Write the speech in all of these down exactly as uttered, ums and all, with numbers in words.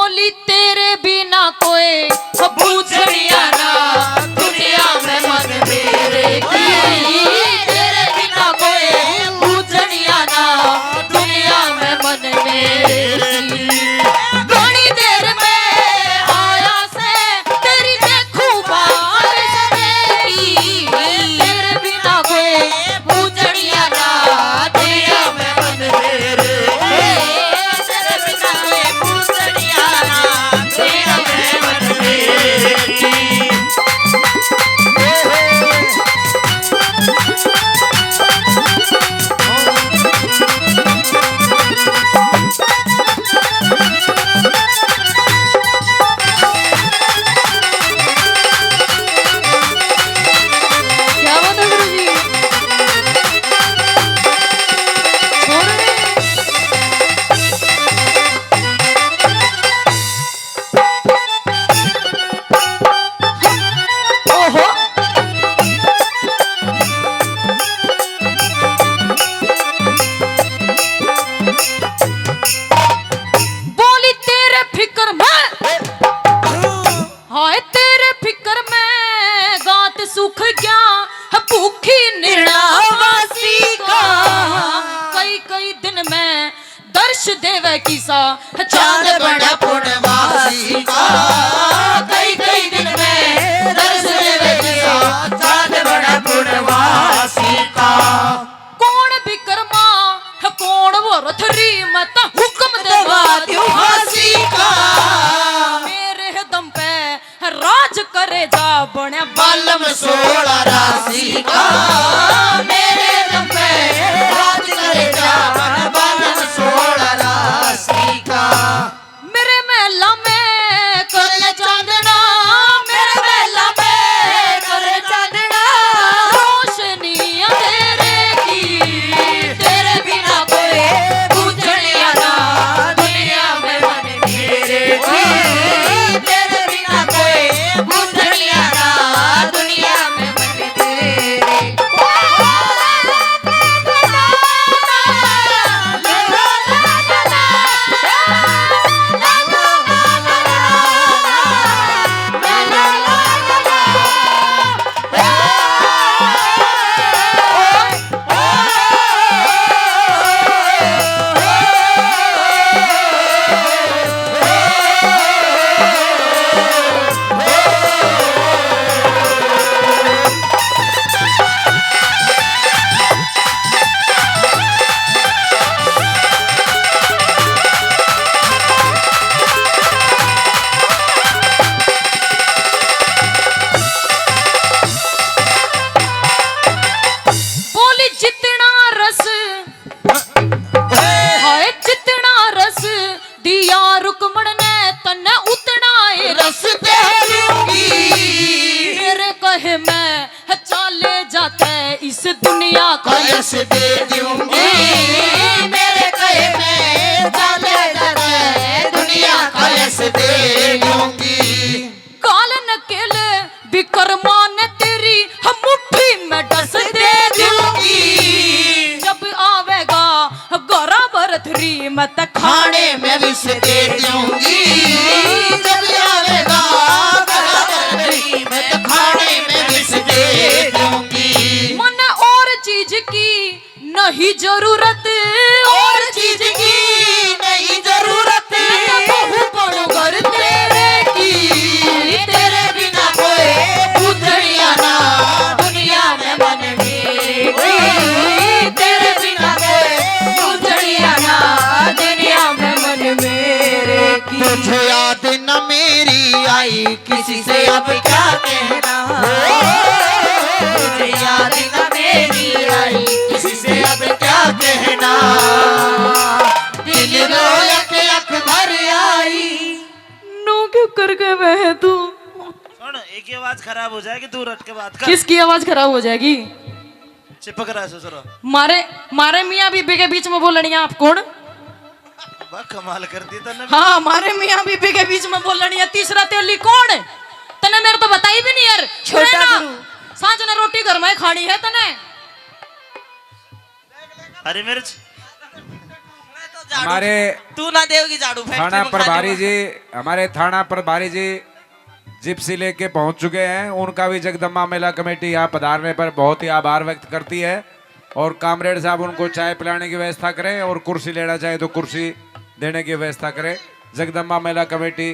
बोली तेरे बिना कोई बूझनिया ना दुनिया में मन मेरे की, तेरे बिना कोई बूझनिया ना दुनिया में मन मेरे की। घणी देर में आया से तेरी देखूं बाहर से तेरी, तेरे बिना कोई बूझनिया ना दुनिया में मन मेरे। तेरे बिना कोई बूझनिया ना दुनिया में मन मेरे। क्या बात है गुरु जी। छोड़। ओहो। बोली तेरे फिक्र में, हाय तेरे फिक्र में गात सूख गया, भूखी निरला वासी का। कई कई दिन में दर्श देवे किसा, चांद बड़ा पूर्णमासी का। कई कई दिन में दर्श देवे किसा, चांद बड़ा पूर्णमासी का। कौन विक्रमा, कौन भरथरी, मैं तो हुक्म देवा दूं फांसी का। मेरे दम पे राज करे जा बण्या बालम सोलह राशि का। मेरे दम पे राज करे जा बण्या बालम सोलह राशि का। मेरे महला में कर ले चांदना, मेरे महला में कर ले चांदना। रोशनी अंधेरे की, तेरे बिना कोई बूझनिया ना दुनिया में मन मेरे की। तेरे बिना कोई बूझनिया ना दुनिया में मन मेरे। बोली जितना रस, हाय जितना रस दिया रुक्मण ने तन्ने उतना ही रस दे दूंगी। मेरे कहे में चाले जाते इस दुनिया का यश दे दूंगी। मेरे कहे में चाले जाते दुनिया का यश दे दूंगी। काल नकेल विक्रमा ने तेरी हम मुट्ठी में डस दे दूंगी। जब आवेगा गोरा भरथरी, मैं तो खाने में विष दे दूंगी। जब आवेगा गोरा भरथरी, मैं तो खाने में विष दे दूंगी। मन और चीज की नहीं जरूरत, और चीज की नहीं जरूरत। मैं तो बहू बनूं घर तेरे की। तेरे बिना कोई बूझनिया ना दुनिया में मन मेरे की। तेरे बिना कोई बूझनिया ना दुनिया में मन मेरे की। तुझे याद न मेरी आई किसी से अब क्या कहना। तुझे याद न मेरी आई किसी से अब क्या कहना। दिल रो यक यक भर आई। नू क्यों कर गए वह तू? सुन, एक ही आवाज खराब हो जाएगी, दूर हट के बात कर। किसकी आवाज खराब हो जाएगी? चिपक रहा है ससुरा। मारे, मारे मियाँ बीबी के बीच में बोलनी है आप कौन? वाह, कमाल कर दी तन्ने। हाँ, मारे मियाँ बीबी के बीच में बोलनी है। तीसरा तेली कौन? तन्ने मेरे तो बताई भी नहीं यार। छोटा गुरु। सांझ ने रोटी घर में खानी है तन्ने। हरी मिर्च। झाड़ू, हमारे तू ना देगी झाड़ू, फैक्ट्री थाना में खाली प्रभारी बस। जी, हमारे थाना प्रभारी जी जिप्सी लेके पहुंच चुके हैं। उनका भी जगदम्बा मेला कमेटी यहाँ पधारने पर बहुत ही आभार व्यक्त करती है। और कामरेड साहब उनको चाय पिलाने की व्यवस्था करें और कुर्सी लेना चाहे तो कुर्सी देने की व्यवस्था करें। जगदम्बा मेला कमेटी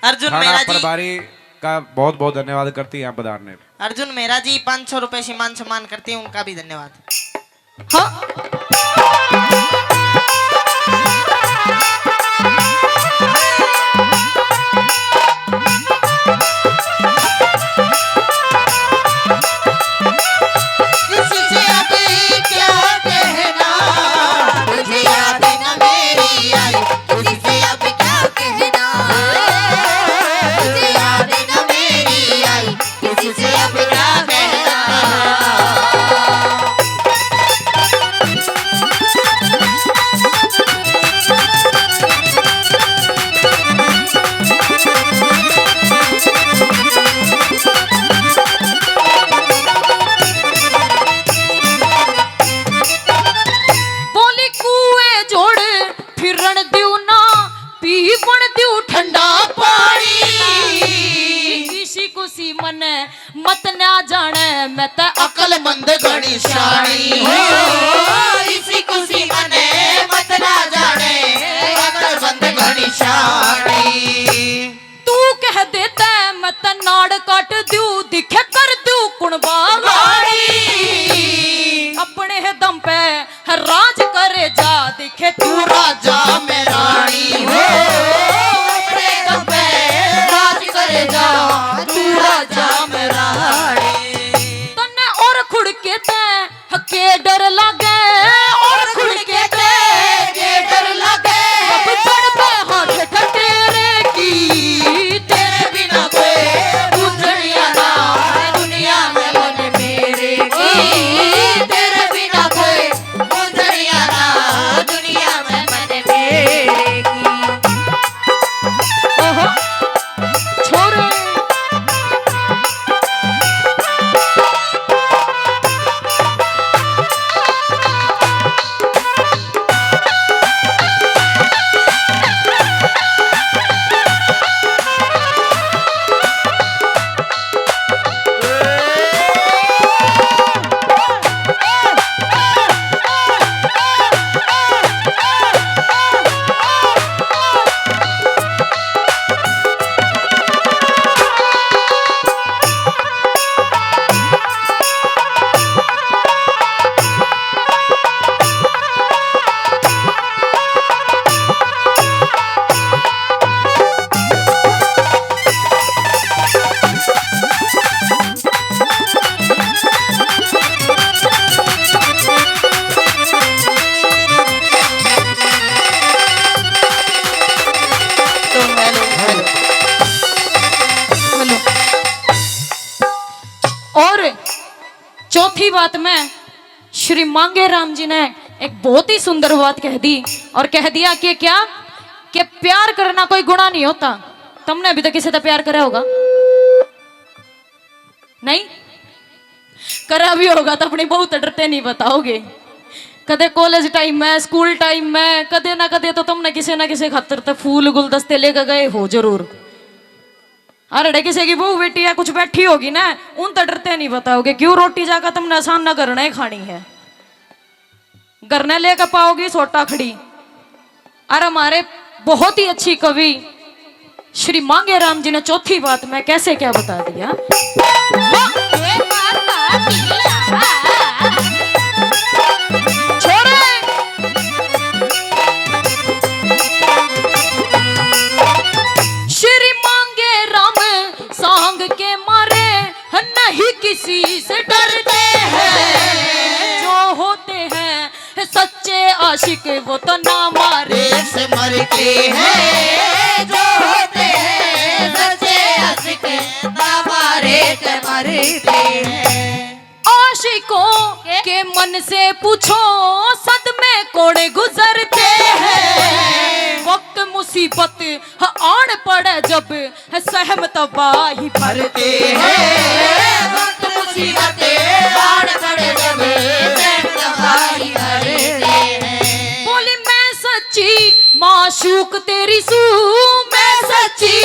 अर्जुन थाना मेहरा जी। प्रभारी का बहुत बहुत धन्यवाद करती है यहाँ पधारने पर। अर्जुन मेहरा जी पाँच सौ रुपए से मान सम्मान करती है, उनका भी धन्यवाद। हाँ। किसी से अभी क्या कहना, तुझे याद न मेरी आई, किसी से अब क्या कहना, तुझे याद न मेरी आई, किसी से अब क्या कहना। बोली कुएं जोड़ फिरण दियो ना, पीवण दियो ठंडा पानी। इसी कुसी मने मत ना जाने, मैं ते अकलमंद घणी शानी हो। इसी कुसी मने मत ना जाने, अकलमंद घणी शानी। तू कह देता मैं ते नाड़ काट दू, दिखे कर दू कुण बावाली। अपने दम पे राज करे जा, दिखे तू राजा मैं रानी हो। अपने दम पे राज करे जा, तू राजा मैं रानी। तन्ने और खुड़के ते के डर लागे, और खुड़के ते के डर लागे। अब चढ़ पे हाथ ठठेरे की, तेरे बिना कोई बुझनिया ना दुनिया में मन मेरे की, तेरे बिना कोई बुझनिया ना दुनिया में मन मेरे की। ओहो, छोरे। और चौथी बात में श्री मांगे राम जी ने एक बहुत ही सुंदर बात कह दी और कह दिया कि क्या, कि प्यार करना कोई गुनाह नहीं होता। तुमने अभी तक किसी से प्यार करा होगा? नहीं करा भी होगा तो अपनी बहू ते डरते नहीं बताओगे। कदे कॉलेज टाइम में, स्कूल टाइम में, कदे ना कदे तो तुमने किसी ना किसी खातर तो फूल गुलदस्ते लेके गए हो जरूर। अरे किसी की बहू बेटी या कुछ बैठी होगी ना, उन तो डरते नहीं बताओगे। क्यों, रोटी जाकर तुमने आसान ना घर ने खानी है, घर ने लेके पाओगी सोटा खड़ी। और हमारे बहुत ही अच्छी कवि श्री मांगे राम जी ने चौथी बात में कैसे क्या बता दिया। छोड़े। श्री मांगे राम सांग के मारे नहीं किसी से डरते हैं। जो होते हैं सच्चे आशिक वो तो ना मारे से मरते हैं। जो होते हैं सच्चे आशिक ना मारे से मरते हैं। आशिकों के मन से पूछो सदमे कौन गुजरते हैं। वक्त मुसीबत आन पड़े जब सहम तबाही भरते हैं। वक्त मुसीबत आन पड़े जब सहम तबाही भरते हैं। बोली मैं सच्ची माशूक तेरी सू, मैं सच्ची